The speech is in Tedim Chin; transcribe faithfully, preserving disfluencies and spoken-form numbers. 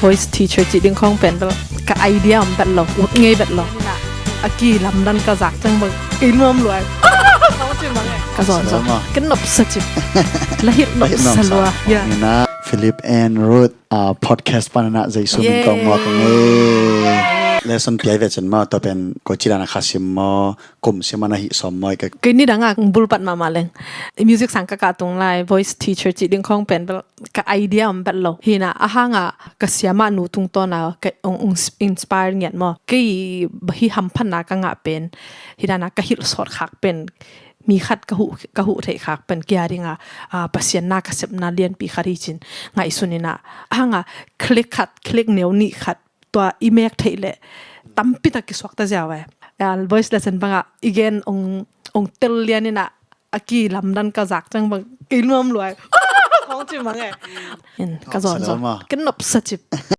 Voice teacher cih ding khawng pen bel ka idea om bet lo, ut ngei bet lo. A kilamdan ka zak ciang bang kei nuam luai. Ka zawn zawn. Ka nopsa cip. La hit nopsa lua. Philip and Ruth podcast panana Jesu min kong muak ngei. Lesson piai ve cin maw, tua pen ko ci dan a kha sim maw, kum sim a na hih sawm maw, ka kei ni dang a bulpat mahmah leng. Music sang ka kah tung lai, voice teacher cih ding khawng pen bel ka idea om bet lo. Hina, a hanga ka siama nu tungtawna ka ong, ong inspire ngiat maw. Kei hi hamphatna ka ngah pen, hi dana ka hilh sawt khak pen, mi khat ka huh, ka huh theih khak pen, kia dinga, a, Pasian na ka sepna lianpi khat hi cin ngaihsun ina. A hanga, click khat, click neu nih khat, tua i mek theih leh tampi tak kisuakta ziau e. Voice lesson banga i gen ong, ong tel lian ina, a kilamdan ka zak ciang bang kei nuam luai. Khawng ci mang e. Ka zawn zawn. Ka nopsa cip.